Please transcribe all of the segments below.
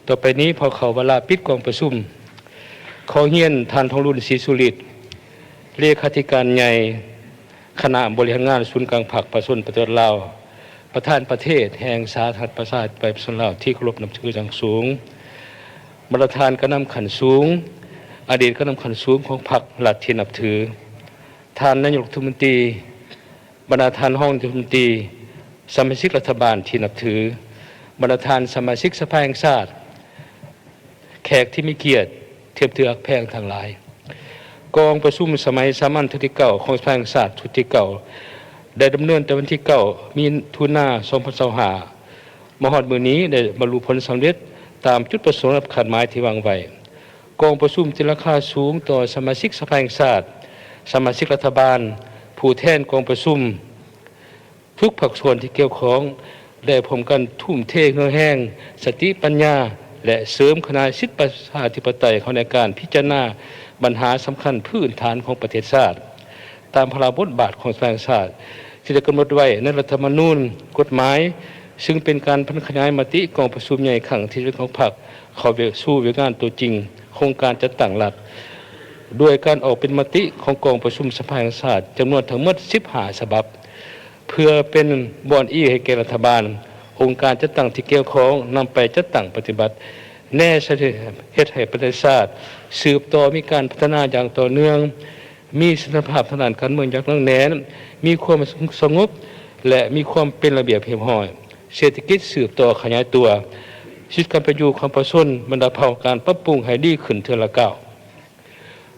ຕໍ່ໄປນີ້ ເຂົ້າວາລະປິດກອງປະຊຸມ, ຂໍຮຽນທ່ານ ທອງລຸນ ສີສຸລິດ ເລຂາທິການໃຫຍ່ ຄະນະບໍລິຫານງານສູນກາງພັກປະຊາຊົນປະຕິວັດລາວ, ປະທານປະເທດແຫ່ງສາທາລະນະລັດ ປະຊາທິປະໄຕ ປະຊາຊົນລາວ ທີ່ເຄົາລົບນັບຖືຢ່າງສູງ, ບັນດາທ່ານການນຳຂັ້ນສູງ, ອະດີດການນຳຂັ້ນສູງຂອງພັກລັດທີ່ນັບຖື, ທ່ານນາຍົກລັດຖະມົນຕີ, ບັນດາທ່ານຮອງລັດຖະມົນຕີ, ສະມາຊິກລັດຖະບານທີ່ນັບຖື, ບັນດາທ່ານສະມາຊິກສະພາແຫ່ງຊາດ, ແຂກທີ່ມີກຽດ ທີ່ເປັນທີ່ຮັກແພງທັງຫຼາຍ. ກອງປະຊຸມສະໄໝສາມັນເທື່ອທີເກົ້າຂອງສະພາແຫ່ງຊາດຊຸດທີເກົ້າ ໄດ້ດຳເນີນແຕ່ວັນທີເກົ້າ ມິຖຸນາ ສອງພັນຊາວຫ້າ ມາຮອດມື້ນີ້ໄດ້ບັນລຸຜົນສຳເລັດຕາມຈຸດປະສົງ ແລະ ຄາດໝາຍທີ່ວາງໄວ້. ກອງປະຊຸມຕີລາຄາສູງຕໍ່ສະມາຊິກສະພາແຫ່ງຊາດ, ສະມາຊິກລັດຖະບານ, ຜູ້ແທນກອງປະຊຸມ, ທຸກພາກສ່ວນທີ່ກ່ຽວຂ້ອງ ໄດ້ພ້ອມກັນທຸ່ມເທເຫື່ອແຮງ, ສະຕິປັນຍາ ແລະ ເສີມຂະໜາຍສິດປະຊາທິປະໄຕເຂົ້າໃນການພິຈາລະນາບັນຫາສຳຄັນພື້ນຖານຂອງປະເທດຊາດ, ຕາມພາລະບົດບາດຂອງສະພາແຫ່ງຊາດ ທີ່ໄດ້ກຳນົດໄວ້ໃນລັດຖະທຳມະນູນ, ກົດໝາຍ, ຊຶ່ງເປັນການຜັນຂະຫຍາຍມະຕິກອງປະຊຸມໃຫຍ່ຄັ້ງທີເຈັດຂອງພັກ ເຂົ້າສູ່ວຽກງານຕົວຈິງຂອງການຈັດຕັ້ງລັດ, ດ້ວຍການອອກເປັນມະຕິຂອງກອງປະຊຸມສະພາແຫ່ງຊາດ ຈຳນວນທັງໝົດສິບຫ້າສະບັບ. ເພື່ອເປັນບ່ອນອີງໃຫ້ແກ່ລັດຖະບານ, ອົງການຈັດຕັ້ງທີ່ກ່ຽວຂ້ອງນຳໄປຈັດຕັ້ງປະຕິບັດ, ແນໃສ່ເຮັດໃຫ້ປະເທດຊາດສືບຕໍ່ມີການພັດທະນາຢ່າງຕໍ່ເນື່ອງ, ມີສະຖຽນລະພາບທາງດ້ານການເມືອງຢ່າງໜັກແໜ້ນ, ມີຄວາມສະຫງົບ ແລະ ມີຄວາມເປັນລະບຽບຮຽບຮ້ອຍ, ເສດຖະກິດສືບຕໍ່ຂະຫຍາຍຕົວ, ຊີວິດການເປັນຢູ່ຂອງປະຊາຊົນບັນດາເຜົ່າ ການປັບປຸງໃຫ້ດີຂຶ້ນເທື່ອລະກ້າວ.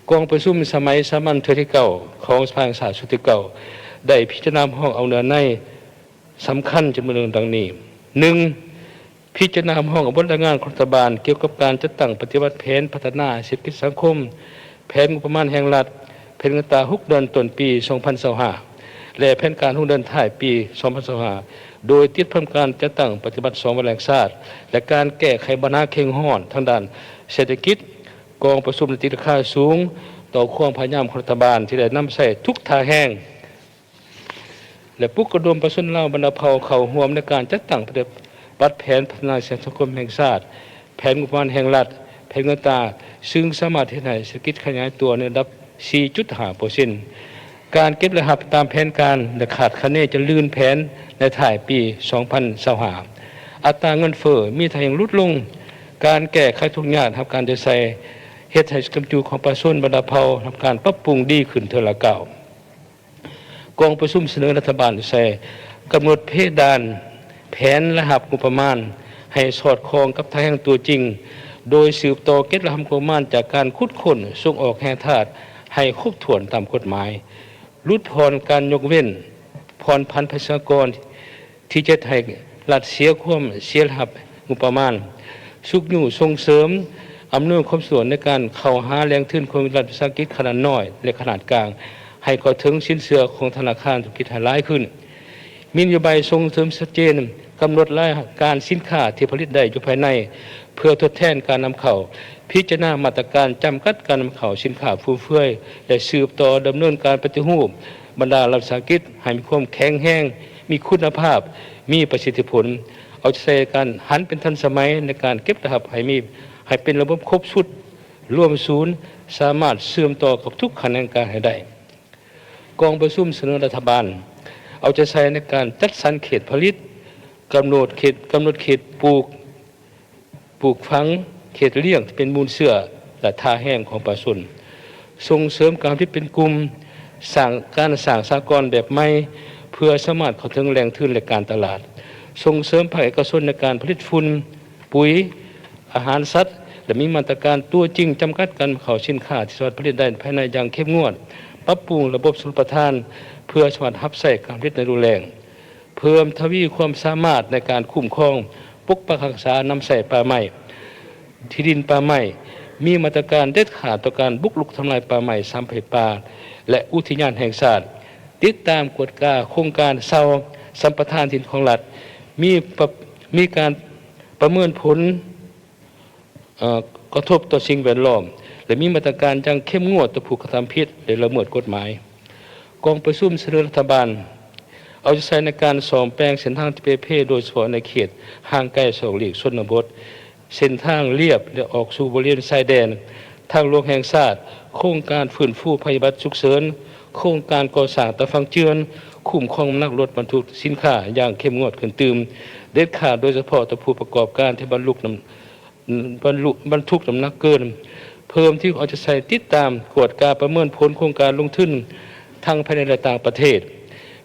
ກອງປະຊຸມສະໄໝສາມັນເທື່ອທີເກົ້າຂອງສະພາແຫ່ງຊາດຊຸດທີເກົ້າ ໄດ້ພິຈາລະນາຮັບຮອງເອົາເນື້ອໃນສຳຄັນຈຳນວນໜຶ່ງດັ່ງນີ້: ໜຶ່ງ, ພິຈາລະນາຮັບຮອງເອົາບົດລາຍງານຂອງລັດຖະບານກ່ຽວກັບການຈັດຕັ້ງປະຕິບັດແຜນພັດທະນາເສດຖະກິດສັງຄົມ, ແຜນງົບປະມານແຫ່ງລັດ, ແຜນເງິນຕາຫົກເດືອນຕົ້ນປີສອງພັນຊາວຫ້າ ແລະ ແຜນການຫົກເດືອນທ້າຍປີສອງພັນຊາວຫ້າ ໂດຍຕິດພັນກັບການຈັດຕັ້ງປະຕິບັດສອງວາລະແຫ່ງຊາດ ແລະ ການແກ້ໄຂບັນຫາເຄັ່ງຮ້ອນທາງດ້ານເສດຖະກິດ. ກອງປະຊຸມໄດ້ຕີລາຄາສູງຕໍ່ຄວາມພະຍາຍາມຂອງລັດຖະບານທີ່ໄດ້ນຳໃຊ້ທຸກທ່າແຮງ ແລະ ປຸກລະດົມປະຊາຊົນລາວບັນດາເຜົ່າເຂົ້າຮ່ວມໃນການຈັດຕັ້ງປະຕິບັດແຜນພັດທະນາເສດຖະກິດສັງຄົມແຫ່ງຊາດ, ແຜນງົບປະມານແຫ່ງລັດ, ແຜນເງິນຕາ, ຊຶ່ງສາມາດເຮັດໃຫ້ເສດຖະກິດຂະຫຍາຍຕົວໃນລະດັບສີ່ຈຸດຫ້າເປີເຊັນ. ການເກັບລາຍຮັບຕາມແຜນການ ແລະ ຄາດຄະເນຈະລື່ນແຜນໃນທ້າຍປີສອງພັນຊາວຫ້າ. ອັດຕາເງິນເຟີ້ມີທ່າແຮງຫຼຸດລົງ. ການແກ້ໄຂທຸກຍາກຮັບການໃຈໃສ່ ເຮັດໃຫ້ກຳຈຸຂອງປະຊາຊົນບັນດາເຜົ່າຮັບການປັບປຸງດີຂຶ້ນເທື່ອລະກ້າວ. ກອງປະຊຸມສະເໜີລັດຖະບານໃສ່ກຳນົດເພດານແຜນລາຍຮັບງົບປະມານໃຫ້ສອດຄ່ອງກັບທ່າແຮງຕົວຈິງ, ໂດຍສືບຕໍ່ເກັບລາຍຮັບງົບປະມານຈາກການຂຸດຄົ້ນ, ສົ່ງອອກແຮ່ທາດໃຫ້ຄົບຖ້ວນຕາມກົດໝາຍ, ຫຼຸດຜ່ອນການຍົກເວັ້ນຜ່ອນຜັນພາສີອາກອນ ທີ່ຈະເຮັດໃຫ້ລັດເສຍຄວາມເສຍລາຍຮັບງົບປະມານ, ຊຸກຍູ້ສົ່ງເສີມ, ອຳນວຍຄວາມສະດວກໃນການເຂົ້າຫາແຫຼ່ງທຶນຂອງລັດວິສາຫະກິດຂະໜາດນ້ອຍ ແລະ ຂະໜາດກາງ ໃຫ້ເຂົ້າເຖິງສິນເຊື່ອຂອງທະນາຄານທຸລະກິດໃຫ້ຫຼາຍຂຶ້ນ. ມີນະໂຍບາຍສົ່ງເສີມຊັດເຈນ, ກຳນົດລາຍການສິນຄ້າທີ່ຜະລິດໄດ້ຢູ່ພາຍໃນ ເພື່ອທົດແທນການນຳເຂົ້າ, ພິຈາລະນາມາດຕະການຈຳກັດການນຳເຂົ້າສິນຄ້າຟຸມເຟືອຍ ແລະ ສືບຕໍ່ດຳເນີນການປະຕິຮູບບັນດາລັດວິສາຫະກິດໃຫ້ມີຄວາມແຂງແຮງ, ມີຄຸນນະພາບ, ມີປະສິດທິຜົນ, ເອົາໃຈໃສ່ການຫັນເປັນທັນສະໄໝໃນການເກັບລາຍຮັບໃຫ້ມີ, ໃຫ້ເປັນລະບົບຄົບຊຸດ, ລວມສູນ, ສາມາດເຊື່ອມຕໍ່ກັບທຸກຂະແໜງການໃຫ້ໄດ້. ກອງປະຊຸມສະເໜີລັດຖະບານເອົາໃຈໃສ່ໃນການຈັດສັນເຂດຜະລິດ, ກຳນົດເຂດ, ກຳນົດເຂດປູກ, ປູກຝັງ, ເຂດລ້ຽງທີ່ເປັນມູນເຊື້ອ ແລະ ທ່າແຮງຂອງປະຊາຊົນ, ສົ່ງເສີມການຜະລິດເປັນກຸ່ມ, ສ້າງ, ການສ້າງສາກອນແບບໃໝ່ ເພື່ອສາມາດເຂົ້າເຖິງແຫຼ່ງທຶນ ແລະ ການຕະຫຼາດ, ສົ່ງເສີມພາກເອກະຊົນໃນການຜະລິດຝຸ່ນ, ປຸ໋ຍ, ອາຫານສັດ ແລະ ມີມາດຕະການຕົວຈິງຈຳກັດການນຳເຂົ້າສິນຄ້າທີ່ສາມາດຜະລິດໄດ້ພາຍໃນຢ່າງເຂັ້ມງວດ, ປັບປຸງລະບົບຊົນປະທານ ເພື່ອສາມາດຮັບໃຊ້ການຜະລິດໃນລະດູແລ້ງ, ເພີ່ມທະວີຄວາມສາມາດໃນການຄຸ້ມຄອງ, ປົກປັກຮັກສາ, ນຳໃຊ້ປ່າໄມ້, ທີ່ດິນປ່າໄມ້, ມີມາດຕະການເດັດຂາດຕໍ່ການບຸກລຸກທຳລາຍປ່າໄມ້, ສາມເຂດປ່າ ແລະ ອຸທິຍານແຫ່ງຊາດ, ຕິດຕາມກວດກາໂຄງການເຊົ່າ, ສຳປະທານທີ່ດິນຂອງລັດ, ມີປະ, ມີການປະເມີນຜົນ ເອີ່ ກະທົບຕໍ່ສິ່ງແວດລ້ອມ ແລະ ມີມາດຕະການຢ່າງເຂັ້ມງວດຕໍ່ຜູ້ກະທຳຜິດ ແລະ ລະເມີດກົດໝາຍ. ກອງປະຊຸມສະເໜີລັດຖະບານເອົາໃຈໃສ່ໃນການສ້ອມແປງເສັ້ນທາງທີ່ເປ່ເພ ໂດຍສະເພາະໃນເຂດຫ່າງໄກສອກຫຼີກຊົນນະບົດ, ເສັ້ນທາງລຽບ ແລະ ອອກສູ່ບໍລິເວນຊາຍແດນ, ທາງຫຼວງແຫ່ງຊາດ, ໂຄງການຟື້ນຟູໄພພິບັດສຸກເສີນ, ໂຄງການກໍ່ສ້າງຕາຝັ່ງເຈື່ອນ, ຄຸ້ມຄອງນ້ຳໜັກລົດບັນທຸກສິນຄ້າຢ່າງເຂັ້ມງວດຂຶ້ນຕື່ມ, ເດັດຂາດ ໂດຍສະເພາະຕໍ່ຜູ້ປະກອບການທີ່ບັນລຸກນ້ຳ ບັນລຸ ບັນທຸກນ້ຳໜັກເກີນ, ເພີ່ມທີ່ເອົາໃຈໃສ່ຕິດຕາມ, ກວດກາປະເມີນຜົນໂຄງການລົງທຶນ ທັງພາຍໃນ ແລະ ຕ່າງປະເທດ,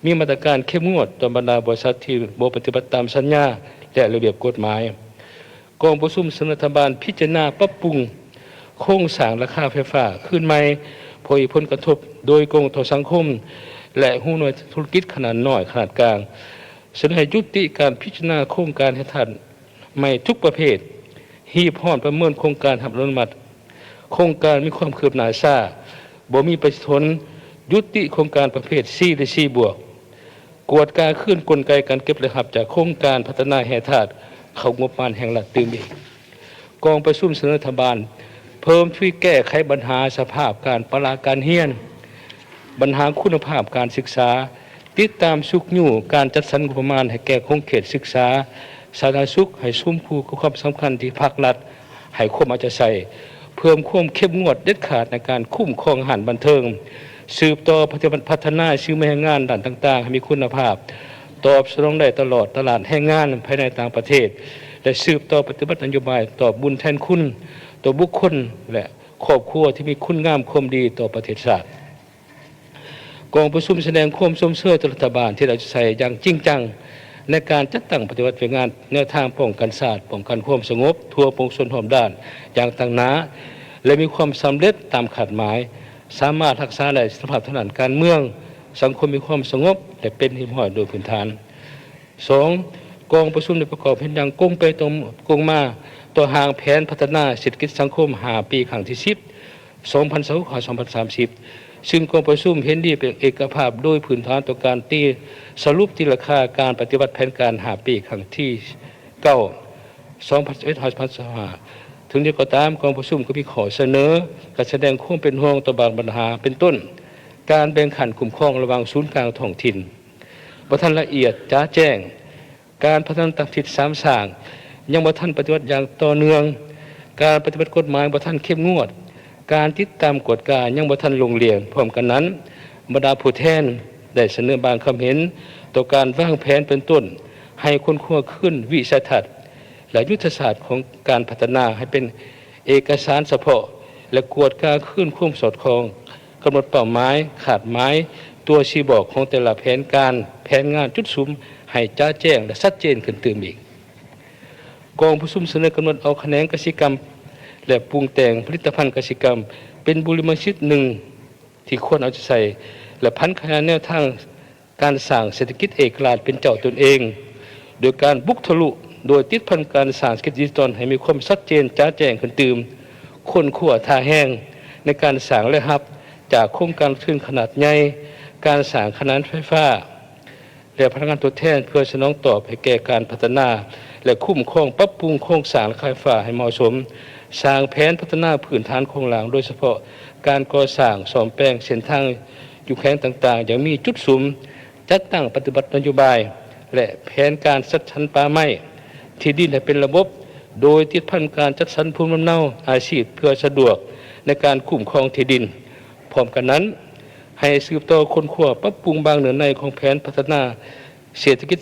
ມີມາດຕະການເຂັ້ມງວດຕໍ່ບັນດາບໍລິສັດທີ່ບໍ່ປະຕິບັດຕາມສັນຍາ ແລະ ລະບຽບກົດໝາຍ. ກອງປະຊຸມສະເໜີລັດຖະບານພິຈາລະນາປັບປຸງໂຄງສ້າງລາຄາໄຟຟ້າຄືນໃໝ່ ເພາະມີຜົນກະທົບໂດຍກົງຕໍ່ສັງຄົມ ແລະ ຮູ້ໜ່ວຍທຸລະກິດຂະໜາດນ້ອຍ, ຂະໜາດກາງ, ສະເໜີໃຫ້ຢຸດຕິການພິຈາລະນາໂຄງການແຮ່ທາດໃໝ່ທຸກປະເພດ, ຮີບຮ້ອນປະເມີນໂຄງການຮັບອະນຸມັດ. ໂຄງການມີຄວາມຄືບໜ້າຊ້າ, ບໍ່ມີປະຊາຊົນ, ຢຸດຕິໂຄງການປະເພດ C ແລະ C ບວກ. ກວດກາຄືນກົນໄກການເກັບລາຍຮັບຈາກໂຄງການພັດທະນາແຮ່ທາດເຂົ້າງົບປະມານແຫ່ງລັດຕື່ມອີກ. ກອງປະຊຸມສະເໜີລັດຖະບານເພີ່ມທະວີແກ້ໄຂບັນຫາສະພາບການປະລະການຮຽນ, ບັນຫາຄຸນນະພາບການສຶກສາ, ຕິດຕາມຊຸກຍູ້ການຈັດສັນງົບປະມານໃຫ້ແກ່ຂົງເຂດສຶກສາ, ສາທາລະນະສຸກ ໃຫ້ສົມຄູ່ກັບຄວາມສຳຄັນທີ່ພາກລັດ ໃຫ້ຄວາມເອົາໃຈໃສ່, ເພີ່ມຄວາມເຂັ້ມງວດເດັດຂາດໃນການຄຸ້ມຄອງຮ້ານບັນເທີງ, ສືບຕໍ່ປະຕິບັດພັດທະນາສີມືແຮງງານດ້ານຕ່າງໆໃຫ້ມີຄຸນນະພາບ, ຕອບສະໜອງໄດ້ຕະຫຼອດຕະຫຼາດແຮງງານພາຍໃນຕ່າງປະເທດ ແລະ ສືບຕໍ່ປະຕິບັດນະໂຍບາຍຕອບບຸນແທນຄຸນຕໍ່ບຸກຄົນ ແລະ ຄອບຄົວທີ່ມີຄຸນງາມຄວາມດີຕໍ່ປະເທດຊາດ. ກອງປະຊຸມສະແດງຄວາມຊົມເຊີຍຕໍ່ລັດຖະບານທີ່ໄດ້ເອົາໃຈໃສ່ຢ່າງຈິງຈັງໃນການຈັດຕັ້ງປະຕິບັດວຽກງານແນວທາງປ້ອງກັນຊາດ, ປ້ອງກັນຄວາມສະຫງົບທົ່ວປວງຊົນຮອບດ້ານຢ່າງຕັ້ງໜ້າ ແລະ ມີຄວາມສຳເລັດຕາມຄາດໝາຍ, ສາມາດຮັກສາໄດ້ສະຖານະທາງດ້ານການເມືອງ, ສັງຄົມມີຄວາມສະຫງົບ ແລະ ເປັນທີ່ຮຽບຮ້ອຍໂດຍພື້ນຖານ. ສອງ, ກອງປະຊຸມໄດ້ປະກອບເຫັນຢ່າງກົງໄປຕົງ ກົງມາຕໍ່ຮ່າງແຜນພັດທະນາເສດຖະກິດສັງຄົມຫ້າປີຄັ້ງທີສິບ ສອງພັນຊາວຫົກ ຫາ ສອງພັນສາມສິບ ຊຶ່ງກອງປະຊຸມເຫັນດີເປັນເອກະພາບໂດຍພື້ນຖານຕໍ່ການຕີສະຫຼຸບຕີລາຄາການປະຕິບັດແຜນການຫ້າປີຄັ້ງທີເກົ້າ ສອງພັນຊາວເອັດ ຫາ ສອງພັນຊາວຫ້າ. ເຖິງຢ່າງໃດກໍຕາມ, ກອງປະຊຸມກໍມີຂໍ້ສະເໜີ ການສະແດງຄວາມເປັນຫ່ວງຕໍ່ບາງບັນຫາ ເປັນຕົ້ນ ການແບ່ງຂັ້ນຄຸ້ມຄອງລະຫວ່າງສູນກາງທ້ອງຖິ່ນ ບໍ່ທັນລະອຽດຈະແຈ້ງ, ການພັດທະນາຕາມທິດສາມສ້າງຍັງບໍ່ທັນປະຕິບັດຢ່າງຕໍ່ເນື່ອງ, ການປະຕິບັດກົດໝາຍບໍ່ທັນເຂັ້ມງວດ, ການຕິດຕາມກວດກາຍັງບໍ່ທັນໂລ່ງລ່ຽງ. ພ້ອມກັນນັ້ນ, ບັນດາຜູ້ແທນໄດ້ສະເໜີບາງຄຳເຫັນຕໍ່ການວາງແຜນເປັນຕົ້ນ ໃຫ້ຄົ້ນຄວ້າຄືນວິໄສທັດ ແລະ ຍຸດທະສາດຂອງການພັດທະນາໃຫ້ເປັນເອກະສານສະເພາະ ແລະ ກວດກາຄືນຄວາມສອດຄ່ອງ, ກຳນົດເປົ້າໝາຍ, ຄາດໝາຍ, ຕົວຊີ້ບອກຂອງແຕ່ລະແຜນການ, ແຜນງານຈຸດສຸມໃຫ້ຈະແຈ້ງ ແລະ ຊັດເຈນຂຶ້ນຕື່ມອີກ. ກອງປະຊຸມສະເໜີກຳນົດເອົາຂະແໜງກະສິກຳ ແລະ ປຸງແຕ່ງຜະລິດຕະພັນກະສິກຳ ເປັນບູລິມະສິດໜຶ່ງ ທີ່ຄວນເອົາໃຈໃສ່ ແລະ ຜັນຂະຫຍາຍແນວທາງການສ້າງເສດຖະກິດເອກະລາດເປັນເຈົ້າຕົນເອງ ໂດຍການບຸກທະລຸ ໂດຍຕິດພັນການສ້າງເສດຖະກິດດິຈິຕອນໃຫ້ມີຄວາມຊັດເຈນຈະແຈ້ງຂຶ້ນຕື່ມ, ຄົ້ນຄວ້າທ່າແຮງໃນການສ້າງລາຍຮັບຈາກໂຄງການລົງທຶນຂະໜາດໃຫຍ່, ການສ້າງຂະໜານໄຟຟ້າ ແລະ ພະລັງງານທົດແທນ ເພື່ອສະໜອງຕອບໃຫ້ແກ່ການພັດທະນາ ແລະ ຄຸ້ມຄອງປັບປຸງໂຄງສ້າງລາຄາໄຟຟ້າໃຫ້ເໝາະສົມ, ສ້າງແຜນພັດທະນາພື້ນຖານໂຄງລ່າງ ໂດຍສະເພາະການກໍ່ສ້າງ, ສ້ອມແປງເສັ້ນທາງຢູ່ແຂວງຕ່າງໆ ຢ່າງມີຈຸດສຸມ, ຈັດຕັ້ງປະຕິບັດນະໂຍບາຍ ແລະ ແຜນການຈັດສັນປ່າໄມ້, ທີ່ດິນໃຫ້ເປັນລະບົບ, ໂດຍຕິດພັນການຈັດສັນພູມລຳເນົາອາຊີບ ເພື່ອສະດວກໃນການຄຸ້ມຄອງທີ່ດິນ. ພ້ອມກັນນັ້ນ, ໃຫ້ສືບຕໍ່ຄົ້ນຄວ້າປັບປຸງບາງເນື້ອໃນຂອງແຜນພັດທະນາເສດຖະກິດ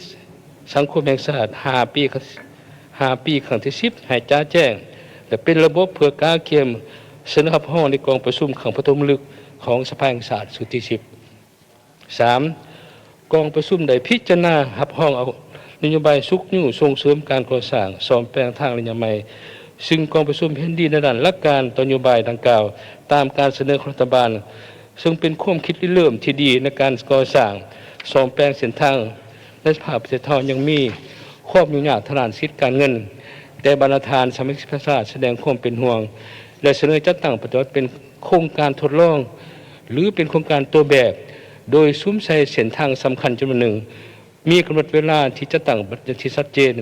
ສັງຄົມແຫ່ງຊາດຫ້າປີ ຫ້າປີຄັ້ງທີສິບ ໃຫ້ຈະແຈ້ງ ແລະ ເປັນລະບົບ ເພື່ອກະກຽມສະເໜີຮັບຮອງໃນກອງປະຊຸມຄັ້ງປະຖົມມະລຶກຂອງສະພາແຫ່ງຊາດຊຸດທີສິບ. ສາມ, ກອງປະຊຸມໄດ້ພິຈາລະນາຮັບຮອງເອົານະໂຍບາຍຊຸກຍູ້ສົ່ງເສີມການກໍ່ສ້າງ, ສ້ອມແປງທາງໄລຍະໃໝ່, ຊຶ່ງກອງປະຊຸມເຫັນດີໃນດ້ານຫຼັກການຕໍ່ນະໂຍບາຍດັ່ງກ່າວ ຕາມການສະເໜີຂອງລັດຖະບານ, ຊຶ່ງເປັນຄວາມຄິດລິເລີ່ມທີ່ດີໃນການກໍ່ສ້າງ, ສ້ອມແປງເສັ້ນທາງໃນສະພາບປະເທດເຮົາຍັງມີຄວາມຫຍຸ້ງຍາກທາງດ້ານເສດຖະກິດການເງິນ, ແຕ່ບັນດາທ່ານສະມາຊິກສະພາແຫ່ງຊາດສະແດງຄວາມເປັນຫ່ວງ ແລະ ສະເໜີຈັດຕັ້ງປະຕິບັດເປັນໂຄງການທົດລອງ ຫຼື ເປັນໂຄງການຕົວແບບ, ໂດຍສຸມໃສ່ເສັ້ນທາງສຳຄັນຈຳນວນໜຶ່ງ, ມີກຳນົດເວລາທີ່ຈັດຕັ້ງຢ່າງທີ່ຊັດເຈນ,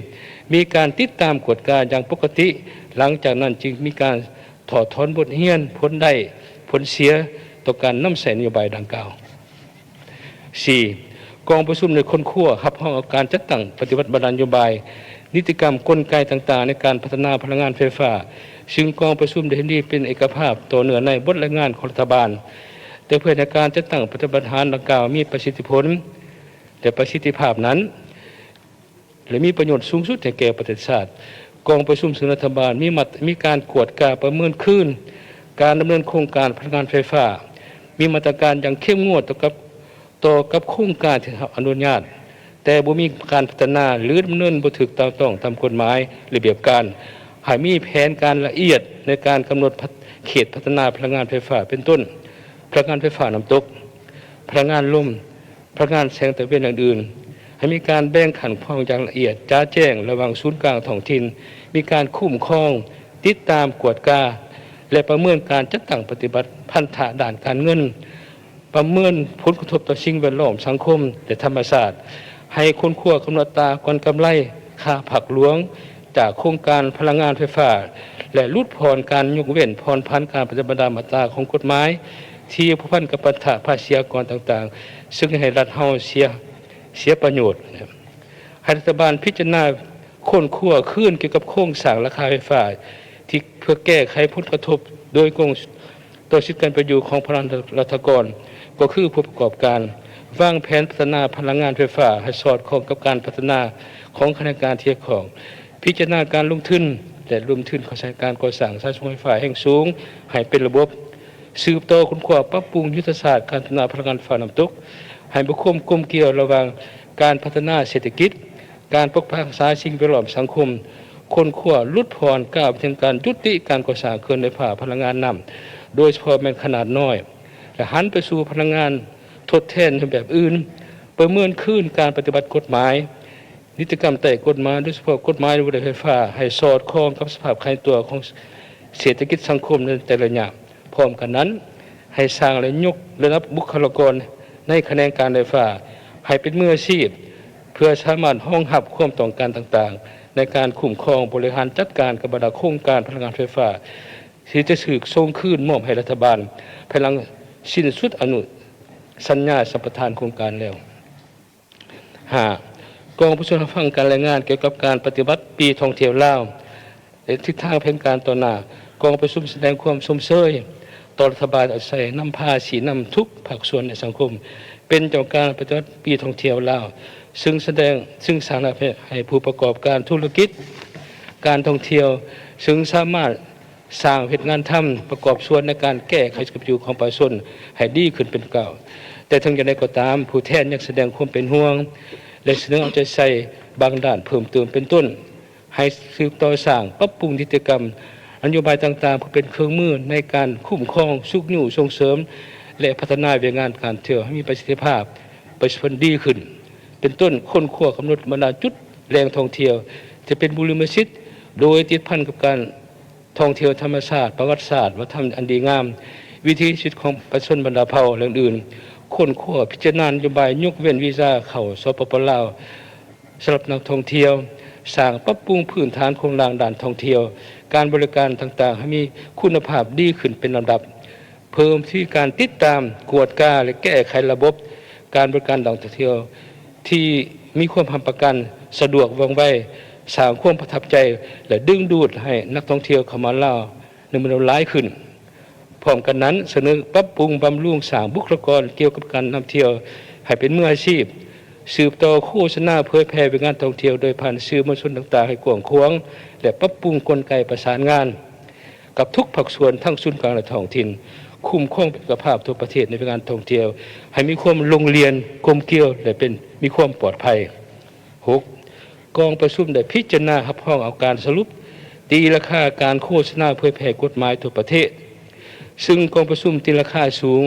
ມີການຕິດຕາມກວດກາຢ່າງປົກກະຕິ, ຫຼັງຈາກນັ້ນຈຶ່ງມີການຖອດຖອນບົດຮຽນ, ຜົນໄດ້, ຜົນເສຍຕໍ່ການນຳໃຊ້ນະໂຍບາຍດັ່ງກ່າວ. ສີ່, ກອງປະຊຸມໄດ້ຄົ້ນຄວ້າຮັບຮອງເອົາການຈັດຕັ້ງປະຕິບັດບັນດານະໂຍບາຍ ນິຕິກຳ ກົນໄກຕ່າງໆ ໃນການພັດທະນາພະລັງງານໄຟຟ້າ, ຊຶ່ງກອງປະຊຸມໄດ້ເຫັນດີເປັນເອກະພາບຕໍ່ເນື່ອງໃນບົດລາຍງານຂອງລັດຖະບານ, ແຕ່ເພື່ອໃຫ້ການຈັດຕັ້ງປະຕິບັດງານດັ່ງກ່າວມີປະສິດທິຜົນ ແລະ ປະສິດທິພາບນັ້ນ ແລະ ມີປະໂຫຍດສູງສຸດໃຫ້ແກ່ປະເທດຊາດ, ກອງປະຊຸມເຊິ່ງລັດຖະບານມີມາດ ມີການກວດກາປະເມີນຄືນການດຳເນີນໂຄງການພະລັງງານໄຟຟ້າ, ມີມາດຕະການຢ່າງເຂັ້ມງວດຕໍ່ກັບ ຕໍ່ກັບໂຄງການທີ່ໄດ້ຮັບອະນຸຍາດ, ແຕ່ບໍ່ມີການພັດທະນາ ຫຼື ດຳເນີນບໍ່ຖືກຕ້ອງຕາມກົດໝາຍ, ລະບຽບການ, ໃຫ້ມີແຜນການລະອຽດໃນການກຳນົດເຂດພັດທະນາພະລັງງານໄຟຟ້າ ເປັນຕົ້ນ ພະລັງງານໄຟຟ້ານ້ຳຕົກ, ພະລັງງານລົມ, ພະລັງງານແສງຕາເວັນ ແລະ ອື່ນໆ, ໃຫ້ມີການແບ່ງຂັ້ນຂອງຢ່າງລະອຽດ, ຈະແຈ້ງລະຫວ່າງສູນກາງທ້ອງຖິ່ນ, ມີການຄຸ້ມຄອງ, ຕິດຕາມ, ກວດກາ ແລະ ປະເມີນການຈັດຕັ້ງປະຕິບັດພັນທະດ້ານການເງິນ, ປະເມີນຜົນກະທົບຕໍ່ສິ່ງແວດລ້ອມ, ສັງຄົມ ແລະ ທຳມະຊາດ, ໃຫ້ຄົ້ນຄວ້າກຳນົດອັດຕາກ່ອນກຳໄລ, ຄ່າພາກຫຼວງຈາກໂຄງການພະລັງງານໄຟຟ້າ ແລະ ຫຼຸດຜ່ອນການຍົກເວັ້ນຜ່ອນຜັນການປະຕິບັດຕາມມາດຕາຂອງກົດໝາຍທີ່ພົວພັນກັບພັນທະພາສີອາກອນຕ່າງໆ ເຊິ່ງເຮັດໃຫ້ລັດເຮົາເສຍ ເສຍປະໂຫຍດ. ໃຫ້ລັດຖະບານພິຈາລະນາຄົ້ນຄວ້າຄືນກ່ຽວກັບໂຄງສ້າງລາຄາໄຟຟ້າ ທີ່ເພື່ອແກ້ໄຂຜົນກະທົບໂດຍກົງ ຕໍ່ສິດການເປັນຢູ່ຂອງພະລັງງານລັດຖະກອນ ກໍຄືຜູ້ປະກອບການ, ວາງແຜນພັດທະນາພະລັງງານໄຟຟ້າໃຫ້ສອດຄ່ອງກັບການພັດທະນາຂອງຂະແໜງການທີ່ກ່ຽວຂ້ອງ, ພິຈາລະນາການລົງທຶນ ແລະ ລົງທຶນເຂົ້າໃສ່ການກໍ່ສ້າງສາຍສົ່ງໄຟຟ້າແຮງສູງໃຫ້ເປັນລະບົບ, ສືບຕໍ່ຄົ້ນຄວ້າປັບປຸງຍຸດທະສາດການພັດທະນາພະລັງງານໄຟຟ້ານ້ຳຕົກ ໃຫ້ມີຄວາມກົມກ່ຽວລະຫວ່າງການພັດທະນາເສດຖະກິດ, ການປົກປັກຮັກສາສິ່ງແວດລ້ອມສັງຄົມ, ຄົ້ນຄວ້າຫຼຸດຜ່ອນກ້າວໄປເຖິງການຍຸຕິການກໍ່ສ້າງເຂື່ອນໄຟຟ້າພະລັງງານນ້ຳ ໂດຍສະເພາະແມ່ນຂະໜາດນ້ອຍ ແລະ ຫັນໄປສູ່ພະລັງງານທົດແທນໃນຮູບແບບອື່ນ, ປະເມີນຄືນການປະຕິບັດກົດໝາຍ, ນິຕິກຳໃຕ້ກົດໝາຍ, ໂດຍສະເພາະກົດໝາຍວ່າດ້ວຍໄຟຟ້າ ໃຫ້ສອດຄ່ອງກັບສະພາບຂະຫຍາຍຕົວຂອງເສດຖະກິດສັງຄົມໃນແຕ່ລະໄລຍະ. ພ້ອມກັນນັ້ນ, ໃຫ້ສ້າງ ແລະ ຍົກລະດັບບຸກຄະລາກອນໃນຂະແໜງການໄຟຟ້າໃຫ້ເປັນມືອາຊີບ ເພື່ອສາມາດຮອງຮັບຄວາມຕ້ອງການຕ່າງໆ ໃນການຄຸ້ມຄອງ, ບໍລິຫານຈັດການກັບບັນດາໂຄງການພະລັງງານໄຟຟ້າ ທີ່ຈະຖືກສົ່ງຄືນມອບໃຫ້ລັດຖະບານ ພາຍຫຼັງສິ້ນສຸດອະນຸສັນຍາສຳປະທານໂຄງການແລ້ວ. ຫ້າ, ກອງປະຊຸມຮັບຟັງການລາຍງານກ່ຽວກັບການປະຕິບັດປີທ່ອງທ່ຽວລາວ ແລະ ທິດທາງແຜນການຕໍ່ໜ້າ. ກອງປະຊຸມສະແດງຄວາມຊົມເຊີຍຕໍ່ລັດຖະບານທີ່ເອົາໃຈໃສ່ນຳພາຊີ້ນຳທຸກພາກສ່ວນໃນສັງຄົມ ເປັນເຈົ້າການປະຕິບັດປີທ່ອງທ່ຽວລາວ, ຊຶ່ງສະແດງ, ຊຶ່ງສ້າງລາຍໄດ້ໃຫ້ຜູ້ປະກອບການທຸລະກິດການທ່ອງທ່ຽວ, ຊຶ່ງສາມາດ ສ້າງເຮັດງານທຳ ປະກອບສ່ວນໃນການແກ້ໄຂຊີວິດການເປັນຢູ່ຂອງປະຊາຊົນໃຫ້ດີຂຶ້ນເປັນກ້າວ. ແຕ່ເຖິງຢ່າງໃດກໍຕາມ, ຜູ້ແທນຍັງສະແດງຄວາມເປັນຫ່ວງ ແລະ ສະເໜີເອົາໃຈໃສ່ບາງດ້ານເພີ່ມເຕີມ ເປັນຕົ້ນ ໃຫ້ສືບຕໍ່ສ້າງ, ປັບປຸງນິຕິກຳ, ນະໂຍບາຍຕ່າງໆ ເພື່ອເປັນເຄື່ອງມືໃນການຄຸ້ມຄອງ, ຊຸກຍູ້, ສົ່ງເສີມ ແລະ ພັດທະນາວຽກງານການທ່ອງທ່ຽວໃຫ້ມີປະສິດທິພາບ, ປະສິດທິຜົນດີຂຶ້ນ ເປັນຕົ້ນ ຄົ້ນຄວ້າກຳນົດບັນດາຈຸດແຫຼ່ງທ່ອງທ່ຽວທີ່ເປັນບຸລິມະສິດ ໂດຍຕິດພັນກັບການ ທ່ອງທ່ຽວທຳມະຊາດ, ປະຫວັດສາດ, ວັດທະນະທຳອັນດີງາມ, ວິຖີຊີວິດຂອງປະຊາຊົນບັນດາເຜົ່າ ແລະ ອື່ນໆ, ຄົ້ນຄວ້າພິຈາລະນານະໂຍບາຍຍົກເວັ້ນວີຊາເຂົ້າ ສປປ ລາວ ສຳລັບນັກທ່ອງທ່ຽວ, ສ້າງປັບປຸງພື້ນຖານໂຄງລ່າງດ້ານທ່ອງທ່ຽວ, ການບໍລິການຕ່າງໆ ໃຫ້ມີຄຸນນະພາບດີຂຶ້ນເປັນລຳດັບ, ເພີ່ມທີ່ການຕິດຕາມ, ກວດກາ ແລະ ແກ້ໄຂລະບົບການບໍລິການນັກທ່ອງທ່ຽວ ທີ່ມີຄວາມຮັບປະກັນ, ສະດວກ, ວ່ອງໄວ, ສ້າງຄວາມປະທັບໃຈ ແລະ ດຶງດູດໃຫ້ນັກທ່ອງທ່ຽວເຂົ້າມາລາວໃນຈຳນວນຫຼາຍຂຶ້ນ. ພ້ອມກັນນັ້ນ, ສະເໜີປັບປຸງບຳລຸງສ້າງບຸກຄະລາກອນກ່ຽວກັບການນຳທ່ຽວໃຫ້ເປັນມືອາຊີບ, ສືບຕໍ່ໂຄສະນາເຜີຍແຜ່ວຽກງານທ່ອງທ່ຽວໂດຍຜ່ານສື່ມວນຊົນຕ່າງໆໃຫ້ກວ້າງຂວາງ ແລະ ປັບປຸງກົນໄກປະສານງານ ກັບທຸກພາກສ່ວນທັງສູນກາງ ແລະ ທ້ອງຖິ່ນ, ຄຸ້ມຄອງເອກະພາບທົ່ວປະເທດໃນວຽກງານທ່ອງທ່ຽວໃຫ້ມີຄວາມລົງລຽນ, ກົມກ່ຽວ ແລະ ເປັນ, ມີຄວາມປອດໄພ. ຫົກ, ກອງປະຊຸມໄດ້ພິຈາລະນາຮັບຮອງເອົາການສະຫຼຸບຕີລາຄາການໂຄສະນາເຜີຍແຜ່ກົດໝາຍທົ່ວປະເທດ, ຊຶ່ງກອງປະຊຸມຕີລາຄາສູງ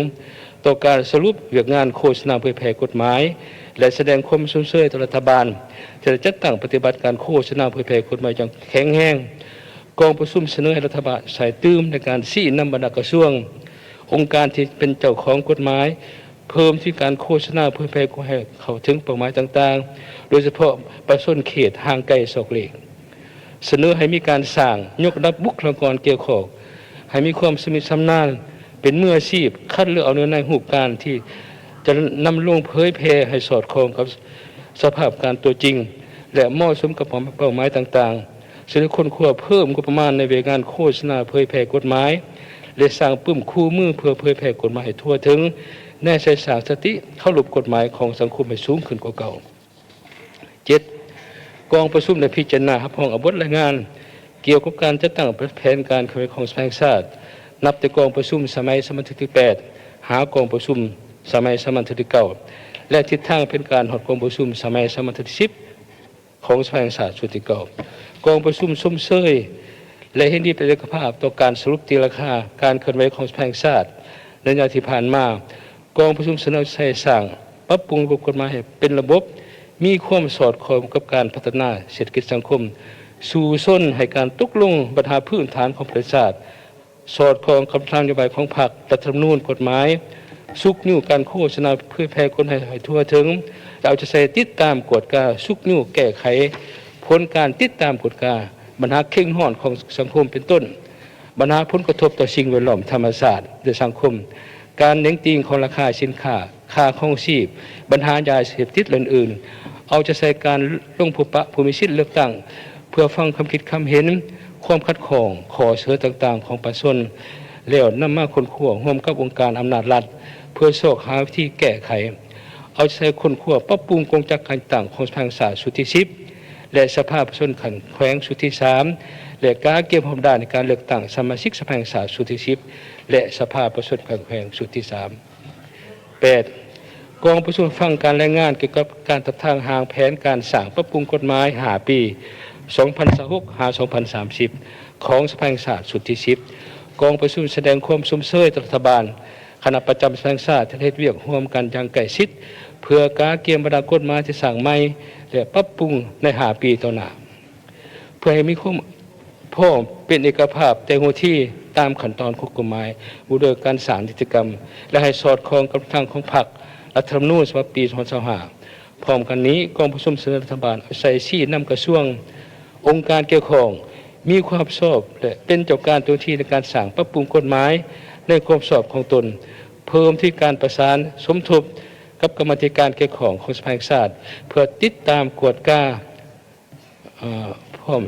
ຕໍ່ການສະຫຼຸບວຽກງານໂຄສະນາເຜີຍແຜ່ກົດໝາຍ ແລະ ສະແດງຄວາມຊົມເຊີຍຕໍ່ລັດຖະບານທີ່ໄດ້ຈັດຕັ້ງປະຕິບັດການໂຄສະນາເຜີຍແຜ່ກົດໝາຍຢ່າງແຂງແຮງ. ກອງປະຊຸມສະເໜີໃຫ້ລັດຖະບານໃສ່ຕື່ມໃນການຊີ້ນຳບັນດາກະຊວງ, ອົງການທີ່ເປັນເຈົ້າຂອງກົດໝາຍ ເພີ່ມທີ່ການໂຄສະນາເຜີຍແຜ່ໃຫ້ເຂົ້າເຖິງເປົ້າໝາຍຕ່າງໆ, ໂດຍສະເພາະປະຊາຊົນເຂດຫ່າງໄກສອກຫຼີກ. ສະເໜີໃຫ້ມີການສ້າງ, ຍົກລະດັບບຸກຄະລາກອນກ່ຽວຂ້ອງ ໃຫ້ມີຄວາມຊຳນິຊຳນານ, ເປັນມືອາຊີບ, ຄັດເລືອກເອົາແນວໃນຮູບການທີ່ຈະນຳລົງເຜີຍແຜ່ໃຫ້ສອດຄ່ອງກັບສະພາບການຕົວຈິງ, ແລະ ເໝາະສົມກັບເປົ້າໝາຍຕ່າງໆ, ສະເໜີຄົ້ນຄວ້າເພີ່ມງົບປະມານໃນວຽກງານໂຄສະນາເຜີຍແຜ່ກົດໝາຍ ແລະ ສ້າງປຶ້ມຄູ່ມືເພື່ອເຜີຍແຜ່ກົດໝາຍໃຫ້ທົ່ວເຖິງ ແນໃສ່ສ້າງສະຕິເຄົາລົບກົດໝາຍຂອງສັງຄົມໃຫ້ສູງຂຶ້ນກວ່າເກົ່າ. ເຈັດ, ກອງປະຊຸມໄດ້ພິຈາລະນາຮັບຮອງເອົາບົດລາຍງານກ່ຽວກັບການຈັດຕັ້ງແຜນການເຄື່ອນໄຫວຂອງສະພາແຫ່ງຊາດ ນັບແຕ່ກອງປະຊຸມສະໄໝສາມັນເທື່ອທີແປດ ຫາກອງປະຊຸມສະໄໝສາມັນເທື່ອທີເກົ້າ ແລະ ທິດທາງແຜນການຮອດກອງປະຊຸມສະໄໝສາມັນເທື່ອທີສິບ ຂອງສະພາແຫ່ງຊາດຊຸດທີເກົ້າ. ກອງປະຊຸມຊົມເຊີຍ ແລະ ເຫັນດີເປັນເອກະພາບຕໍ່ການສະຫຼຸບຕີລາຄາການເຄື່ອນໄຫວຂອງສະພາແຫ່ງຊາດໃນໄລຍະທີ່ຜ່ານມາ. ກອງປະຊຸມສະເໜີໃສ່ສ້າງປັບປຸງລະບົບກົດໝາຍໃຫ້ເປັນລະບົບ, ມີຄວາມສອດຄ່ອງກັບການພັດທະນາເສດຖະກິດສັງຄົມ, ສູ້ຊົນໃຫ້ການຕົກລົງບັນຫາພື້ນຖານຂອງປະເທດຊາດ, ສອດຄ່ອງກັບນະໂຍບາຍຂອງພັກ, ລັດຖະທຳມະນູນ, ກົດໝາຍ, ຊຸກຍູ້ການໂຄສະນາເຜີຍແຜ່ກົດໝາຍໃຫ້ທົ່ວເຖິງ ແລະ ເອົາໃຈໃສ່ຕິດຕາມກວດກາ, ຊຸກຍູ້ແກ້ໄຂຜົນການຕິດຕາມກວດກາບັນຫາເຄັ່ງຮ້ອນຂອງສັງຄົມ ເປັນຕົ້ນ ບັນຫາຜົນກະທົບຕໍ່ສິ່ງແວດລ້ອມ, ທຳມະຊາດ ແລະ ສັງຄົມ, ການເໜັງຕີງຂອງລາຄາສິນຄ້າ, ຄ່າຄອງຊີບ, ບັນຫາຢາເສບຕິດ ແລະ ອື່ນໆ. ເອົາໃຈໃສ່ການລົງພົບປະຜູ້ມີສິດເລືອກຕັ້ງ ເພື່ອຟັງຄຳຄິດຄຳເຫັນ, ຄວາມຂັດຂ້ອງ, ຂໍ້ສະເໜີຕ່າງໆຂອງປະຊາຊົນ ແລ້ວນຳມາຄົ້ນຄວ້າຮ່ວມກັບອົງການອຳນາດລັດ ເພື່ອຊອກຫາວິທີແກ້ໄຂ. ເອົາໃຈໃສ່ຄົ້ນຄວ້າປັບປຸງກົງຈັກການຈັດຕັ້ງຂອງສະພາແຫ່ງຊາດຊຸດທີສິບ ແລະ ສະພາປະຊາຊົນຂັ້ນແຂວງຊຸດທີສາມ ແລະ ກະກຽມພ້ອມດ້ານໃນການເລືອກຕັ້ງສະມາຊິກສະພາແຫ່ງຊາດຊຸດທີສິບ ແລະ ສະພາປະຊາຊົນຂັ້ນແຂວງຊຸດທີສາມ. ແປດ, ກອງປະຊຸມຮັບຟັງການລາຍງານກ່ຽວກັບການຈັດຕັ້ງຮ່າງແຜນການສ້າງປັບປຸງກົດໝາຍຫ້າປີ ສອງພັນຊາວຫົກ ຫາ ສອງພັນສາມສິບ ຂອງສະພາແຫ່ງຊາດຊຸດທີສິບ. ກອງປະຊຸມສະແດງຄວາມຊົມເຊີຍຕໍ່ລັດຖະບານ, ຄະນະປະຈຳສະພາແຫ່ງຊາດ ທີ່ໄດ້ເຮັດວຽກຮ່ວມກັນຢ່າງໃກ້ຊິດ ເພື່ອກະກຽມບັນດາກົດໝາຍທີ່ສ້າງໃໝ່ ແລະ ປັບປຸງໃນຫ້າປີຕໍ່ໜ້າ ເພື່ອໃຫ້ມີຄວາມ ພ້ອມເປັນເອກະພາບແຕ່ຫົວທີຕາມຂັ້ນຕອນຂອງກົດໝາຍວ່າດ້ວຍການສ້າງນິຕິກຳ ແລະ ໃຫ້ສອດຄ່ອງກັບທິດທາງຂອງພັກ, ລັດຖະທຳມະນູນສະບັບປີສອງພັນຊາວຫ້າ. ພ້ອມກັນນີ້, ກອງປະຊຸມສະເໜີລັດຖະບານເອົາໃຈຊີ້ນຳກະຊວງ, ອົງການກ່ຽວຂ້ອງ, ມີຄວາມຮັບຜິດຊອບ ແລະ ເປັນເຈົ້າການຕົວທີໃນການສ້າງປັບປຸງກົດໝາຍໃນຄວາມຮັບຜິດຊອບຂອງຕົນ, ເພີ່ມທີ່ການປະສານສົມທົບກັບກຳມາທິການກ່ຽວຂ້ອງຂອງສະພາແຫ່ງຊາດ ເພື່ອຕິດຕາມກວດກາ ເອີ ພ້ອມ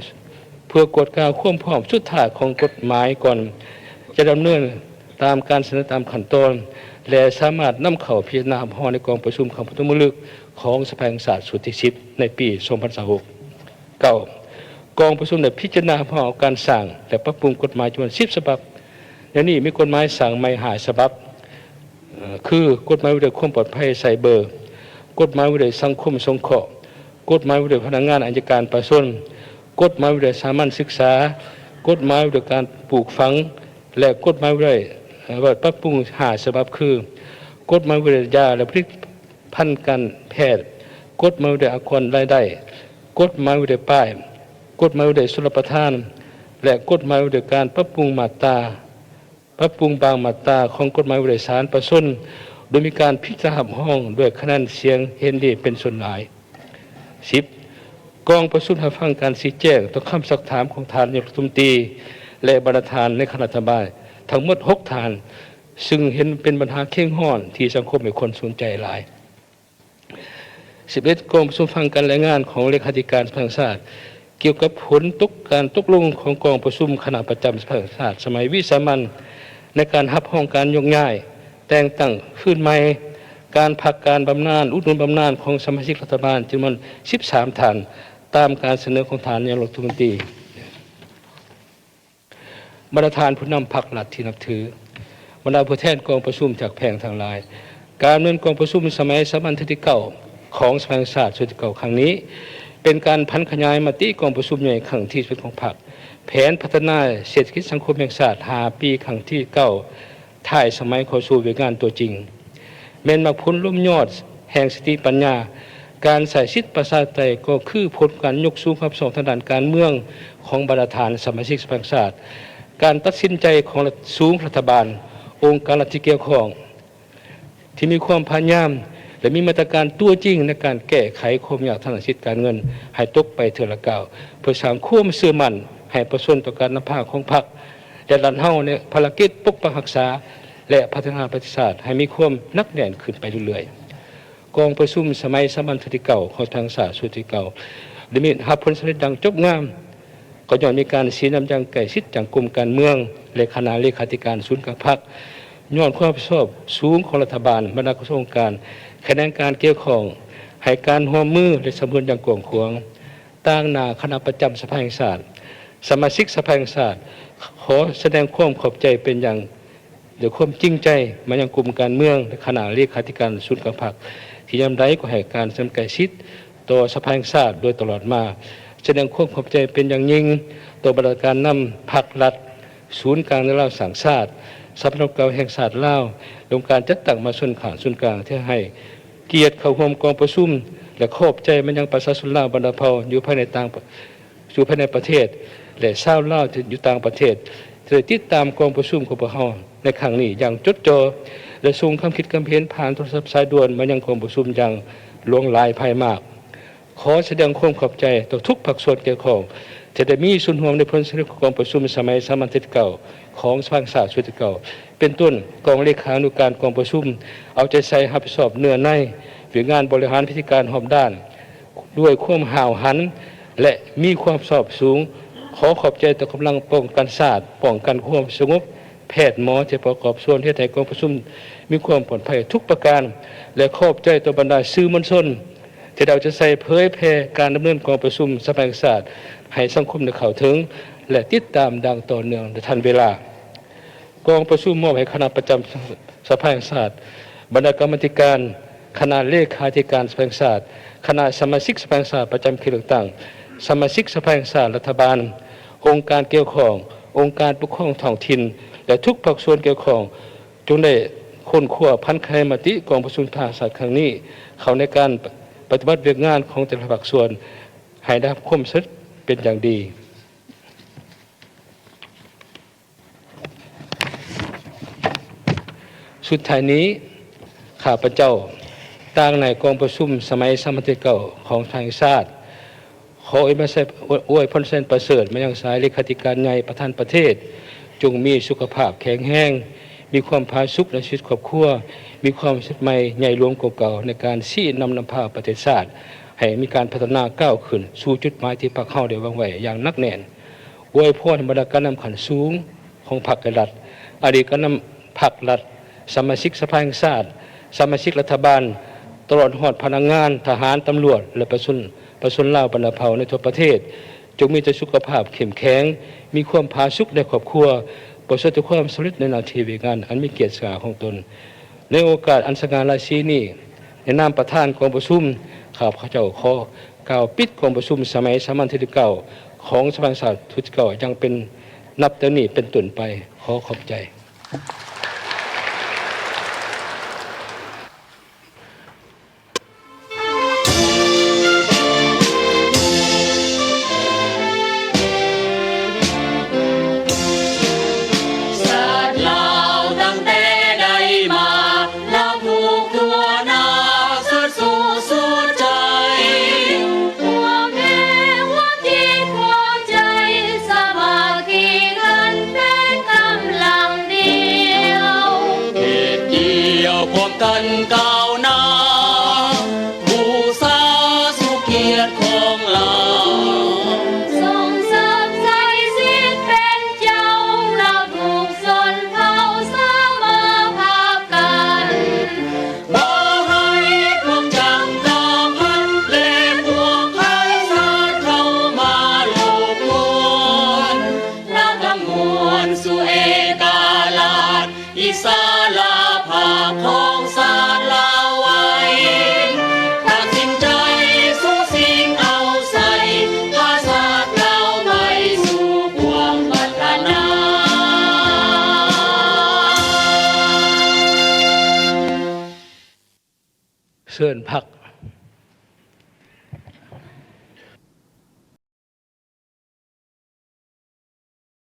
ເພື່ອກວດກາຄວາມພ້ອມສຸດທ້າຍຂອງກົດໝາຍກ່ອນຈະດຳເນີນຕາມການສະເໜີຕາມຂັ້ນຕອນ ແລະ ສາມາດນຳເຂົ້າພິຈາລະນາຮັບຮອງໃນກອງປະຊຸມຄັ້ງປະຖົມມະລຶກຂອງສະພາແຫ່ງຊາດຊຸດທີສິບ ໃນປີສອງພັນຊາວຫົກ. ເກົ້າ, ກອງປະຊຸມໄດ້ພິຈາລະນາຮັບຮອງເອົາການສ້າງ ແລະ ປັບປຸງກົດໝາຍຈຳນວນສິບສະບັບ. ໃນນີ້ມີກົດໝາຍສ້າງໃໝ່ຫ້າສະບັບ. ເອີ ຄື ກົດໝາຍວ່າດ້ວຍຄວາມປອດໄພໄຊເບີ, ກົດໝາຍວ່າດ້ວຍສັງຄົມສົງເຄາະ, ກົດໝາຍວ່າດ້ວຍພະນັກງານອັຍການປະຊາຊົນ, ກົດໝາຍວ່າດ້ວຍສາມັນສຶກສາ, ກົດໝາຍວ່າດ້ວຍການປູກຝັງ ແລະ ກົດໝາຍວ່າດ້ວຍ ເອີ ປັບປຸງຫ້າສະບັບ ຄື ກົດໝາຍວ່າດ້ວຍຢາ ແລະ ຜະລິດພັນການແພດ, ກົດໝາຍວ່າດ້ວຍອາກອນລາຍໄດ້, ກົດໝາຍວ່າດ້ວຍປ້າຍ, ກົດໝາຍວ່າດ້ວຍຊົນລະປະທານ ແລະ ກົດໝາຍວ່າດ້ວຍການປັບປຸງມາດຕາ ປັບປຸງບາງມາດຕາຂອງກົດໝາຍວ່າດ້ວຍສານປະຊາຊົນ ໂດຍມີການພິຈາລະນາຮັບຮອງດ້ວຍຄະແນນສຽງເຫັນດີເປັນສ່ວນຫຼາຍ. ສິບ, ກອງປະຊຸມຮັບຟັງການຊີ້ແຈງຕໍ່ຄຳຊັກຖາມຂອງທ່ານນາຍົກລັດຖະມົນຕີ ແລະ ບັນດາທ່ານໃນຄະນະລັດຖະບານທັງໝົດຫົກທ່ານ, ຊຶ່ງເຫັນເປັນບັນຫາເຄັ່ງຮ້ອນທີ່ສັງຄົມໃຫ້ຄວາມສົນໃຈຫຼາຍ. ສິບເອັດ, ກອງປະຊຸມຟັງການລາຍງານຂອງເລຂາທິການສະພາແຫ່ງຊາດ ກ່ຽວກັບຜົນຕົກ ການຕົກລົງຂອງກອງປະຊຸມຄະນະປະຈຳສະພາແຫ່ງຊາດສະໄໝວິສາມັນ ໃນການຮັບຮອງການຍົກຍ້າຍ, ແຕ່ງຕັ້ງຄືນໃໝ່, ການພັກການບຳນານ, ອຸດໜູນບຳນານຂອງສະມາຊິກລັດຖະບານຈຳນວນສິບສາມທ່ານ, ຕາມການສະເໜີຂອງທ່ານນາຍົກລັດຖະມົນຕີ. ບັນດາທ່ານຜູ້ນຳພັກລັດທີ່ນັບຖື, ບັນດາຜູ້ແທນກອງປະຊຸມຈາກແຂວງທັງຫຼາຍ, ການດຳເນີນກອງປະຊຸມສະໄໝສາມັນເທື່ອທີເກົ້າຂອງສະພາແຫ່ງຊາດຊຸດທີເກົ້າຄັ້ງນີ້ ເປັນການຜັນຂະຫຍາຍມະຕິກອງປະຊຸມໃຫຍ່ຄັ້ງທີສິບເອັດຂອງພັກ, ແຜນພັດທະນາເສດຖະກິດສັງຄົມແຫ່ງຊາດຫ້າປີຄັ້ງທີເກົ້າ ທ້າຍສະໄໝເຂົ້າສູ່ວຽກງານຕົວຈິງ ແມ່ນໝາກຜົນລວມຍອດແຫ່ງສະຕິປັນຍາ. ການໃຊ້ສິດປະຊາທິປະໄຕກໍຄືຜົນການຍົກສູງຄວາມຮັບຜິດຊອບທາງດ້ານການເມືອງຂອງບັນດາທ່ານສະມາຊິກສະພາແຫ່ງຊາດ, ການຕັດສິນໃຈຂອງລັດສູງລັດຖະບານ, ອົງການລັດທີ່ກ່ຽວຂ້ອງ ທີ່ມີຄວາມພະຍາຍາມ ແລະ ມີມາດຕະການຕົວຈິງໃນການແກ້ໄຂຄວາມຍາກທາງດ້ານເສດຖະກິດການເງິນໃຫ້ຕົກໄປເທື່ອລະກ້າວ ເພື່ອສ້າງຄວາມເຊື່ອໝັ້ນໃຫ້ປະຊາຊົນຕໍ່ການນຳພາຂອງພັກ ແລະ ລັດເຮົາໃນພາລະກິດປົກປັກຮັກສາ ແລະ ພັດທະນາປະເທດຊາດໃຫ້ມີຄວາມໜັກແໜ້ນຂຶ້ນໄປເລື້ອຍໆ. ກອງປະຊຸມສະໄໝສາມັນເທື່ອທີເກົ້າຂອງສະພາແຫ່ງຊາດຊຸດທີເກົ້າ ໄດ້ມີ ຮັບຜົນສຳເລັດຢ່າງຈົບງາມ ກໍຍ້ອນມີການຊີ້ນຳຢ່າງໃກ້ຊິດຈາກກົມການເມືອງ ແລະ ຄະນະເລຂາທິການສູນກາງພັກ, ຍ້ອນຄວາມຮັບຜິດຊອບສູງຂອງລັດຖະບານ, ບັນດາກະຊວງອົງການ, ຂະແໜງການກ່ຽວຂ້ອງ ໃຫ້ການຮ່ວມມື ແລະ ສຳເພັນຢ່າງກວ້າງຂວາງ. ຕາງໜ້າຄະນະປະຈຳສະພາແຫ່ງຊາດ, ສະມາຊິກສະພາແຫ່ງຊາດ ຂໍສະແດງຄວາມຂອບໃຈເປັນຢ່າງ ດ້ວຍຄວາມຈິງໃຈມາຍັງກົມການເມືອງ ແລະ ຄະນະເລຂາທິການສູນກາງພັກ ທີ່ຍາມໃດກໍໃຫ້ການສະໜັບສະໜູນໃກ້ຊິດຕໍ່ສະພາແຫ່ງຊາດໂດຍຕະຫຼອດມາ, ສະແດງຄວາມຂອບໃຈເປັນຢ່າງຍິ່ງຕໍ່ບັນດາການນຳພັກລັດ, ສູນກາງລາວສ້າງຊາດ, ສະພາເກົ່າແຫ່ງຊາດລາວ, ອົງການຈັດຕັ້ງມະຫາຊົນຂັ້ນສູນກາງທີ່ໃຫ້ກຽດເຂົ້າຮ່ວມກອງປະຊຸມ ແລະ ຂອບໃຈມາຍັງປະຊາຊົນລາວບັນດາເຜົ່າຢູ່ພາຍໃນຕ່າງ ຢູ່ພາຍໃນປະເທດ ແລະ ຊາວລາວທີ່ຢູ່ຕ່າງປະເທດ ທີ່ໄດ້ຕິດຕາມກອງປະຊຸມຂອງພວກເຮົາໃນຄັ້ງນີ້ຢ່າງຈົດຈ່ອ ແລະ ສົ່ງຄຳຄິດຄຳເຫັນຜ່ານໂທລະສັບສາຍດ່ວນມາຍັງກອງປະຊຸມຢ່າງຫຼວງຫຼາຍພາຍມາກ. ຂໍສະແດງຄວາມຂອບໃຈຕໍ່ທຸກພາກສ່ວນກ່ຽວຂ້ອງ ທີ່ໄດ້ມີສ່ວນຮ່ວມໃນຜົນສຳເລັດຂອງກອງປະຊຸມສະໄໝສາມັນທີເກົ້າ ຂອງສະພາແຫ່ງຊາດຊຸດທີເກົ້າ ເປັນຕົ້ນ ກອງເລຂານຸການກອງປະຊຸມ ເອົາໃຈໃສ່ຮັບຜິດຊອບເນື້ອໃນວຽກງານບໍລິຫານພິທີການຮອບດ້ານ ດ້ວຍຄວາມຫ້າວຫັນ ແລະ ມີຄວາມຊອບສູງ. ຂໍຂອບໃຈຕໍ່ກຳລັງປ້ອງກັນຊາດ, ປ້ອງກັນຄວາມສະຫງົບ, ແພດ, ໝໍ ທີ່ປະກອບສ່ວນເຮັດໃຫ້ກອງປະຊຸມມີຄວາມປອດໄພທຸກປະການ ແລະ ຂອບໃຈຕໍ່ບັນດາສື່ມວນຊົນ ທີ່ໄດ້ເອົາໃຈໃສ່ເຜີຍແຜ່ການດຳເນີນກອງປະຊຸມສະພາແຫ່ງຊາດໃຫ້ສັງຄົມໄດ້ເຂົ້າເຖິງ ແລະ ຕິດຕາມຢ່າງຕໍ່ເນື່ອງ ແລະ ທັນເວລາ. ກອງປະຊຸມມອບໃຫ້ຄະນະປະຈຳສະພາແຫ່ງຊາດ, ບັນດາກຳມາທິການ, ຄະນະເລຂາທິການສະພາແຫ່ງຊາດ, ຄະນະສະມາຊິກສະພາແຫ່ງຊາດປະຈຳເຂດເລືອກຕັ້ງ, ສະມາຊິກສະພາແຫ່ງຊາດ, ລັດຖະບານ, ອົງການກ່ຽວຂ້ອງ, ອົງການປົກຄອງທ້ອງຖິ່ນ ແລະ ທຸກພາກສ່ວນກ່ຽວຂ້ອງ ຈົ່ງໄດ້ຄົ້ນຄວ້າຜັນຂະຫຍາຍມະຕິກອງປະຊຸມສະພາແຫ່ງຊາດຄັ້ງນີ້ ເຂົ້າໃນການປະຕິບັດວຽກງານຂອງແຕ່ລະພາກສ່ວນ ໃຫ້ໄດ້ຮັບຄວາມສຳເລັດເປັນຢ່າງດີ. ສຸດທ້າຍນີ້ ຂ້າພະເຈົ້າ ຕາງໜ້າກອງປະຊຸມສະໄໝສາມັນທີເກົ້າ ຂອງສະພາແຫ່ງຊາດ ຂໍອວຍພອນໄຊປະເສີດມາຍັງສາຍເລຂາທິການໃຫຍ່ ປະທານປະເທດ ຈົ່ງມີສຸຂະພາບແຂງແຮງ, ມີຄວາມຜາສຸກໃນຊີວິດຄອບຄົວ, ມີຄວາມສຳເລັດໃໝ່ໃຫຍ່ຫຼວງກວ່າເກົ່າ ໃນການຊີ້ນຳນຳພາປະເທດຊາດ ໃຫ້ມີການພັດທະນາກ້າວຂຶ້ນສູ່ຈຸດໝາຍທີ່ພວກເຮົາໄດ້ວາງໄວ້ຢ່າງໜັກແໜ້ນ. ອວຍພອນໃຫ້ບັນດາການນຳຂັ້ນສູງຂອງພັກ ແລະ ລັດ, ອະດີດການນຳພັກລັດ, ສະມາຊິກສະພາແຫ່ງຊາດ, ສະມາຊິກລັດຖະບານ, ຕະຫຼອດຮອດພະນັກງານ, ທະຫານ, ຕຳຫຼວດ ແລະ ປະຊາຊົນ, ປະຊາຊົນລາວບັນດາເຜົ່າໃນທົ່ວປະເທດ, ຈົ່ງມີແຕ່ສຸຂະພາບເຂັ້ມແຂງ, ມີຄວາມຜາສຸກໃນຄອບຄົວ, ປະສົບແຕ່ຄວາມສຳເລັດໃນໜ້າທີ່ວຽກງານອັນມີກຽດສະຫງ່າຂອງຕົນ. ໃນໂອກາດອັນສະຫງ່າລາສີນີ້, ໃນນາມປະທານກອງປະຊຸມ, ຂ້າພະເຈົ້າຂໍກ່າວປິດກອງປະຊຸມສະໄໝສາມັນທີເກົ້າ ຂອງສະພາແຫ່ງຊາດຊຸດທີເກົ້າ ຢ່າງເປັນ ນັບແຕ່ນີ້ເປັນຕົ້ນໄປ. ຂໍຂອບໃຈ. ຊາດລາວຕັ້ງແຕ່ໃດມາ ລາວທຸກທົ່ວໜ້າ ສຸດສູ້ສຸດໃຈ ຮ່ວມແຮງຮ່ວມຈິດຮ່ວມໃຈ ສາມັກຄີກັນເປັນກຳລັງດຽວ ເຮັດກ່ຽວພ້ອມກັນກ້າວໜ້າ ບູຊາສູ່ກຽດຂອງລາວ ຊົງເສີມໃສ່ສິດເປັນເຈົ້າ ລາວທຸກຊົນເຜົ່າສາມາພາບກັນ ບໍ່ໃຫ້ພວກຈັກກະພັດ ແລະ ພວກໄພຊາດເຂົ້າມາລົບກວນ ລາວກຳມວນສູ່ເອກະລາດ ອິດສະຫຼະພາບຂອງຊາດລາວໄວ້ ຕັດສິນໃຈສູ້ຊິງເອົາໄຊ ພາຊາດລາວໄປສູ່ຄວາມພັດທະນາ. ເຊີນພັກ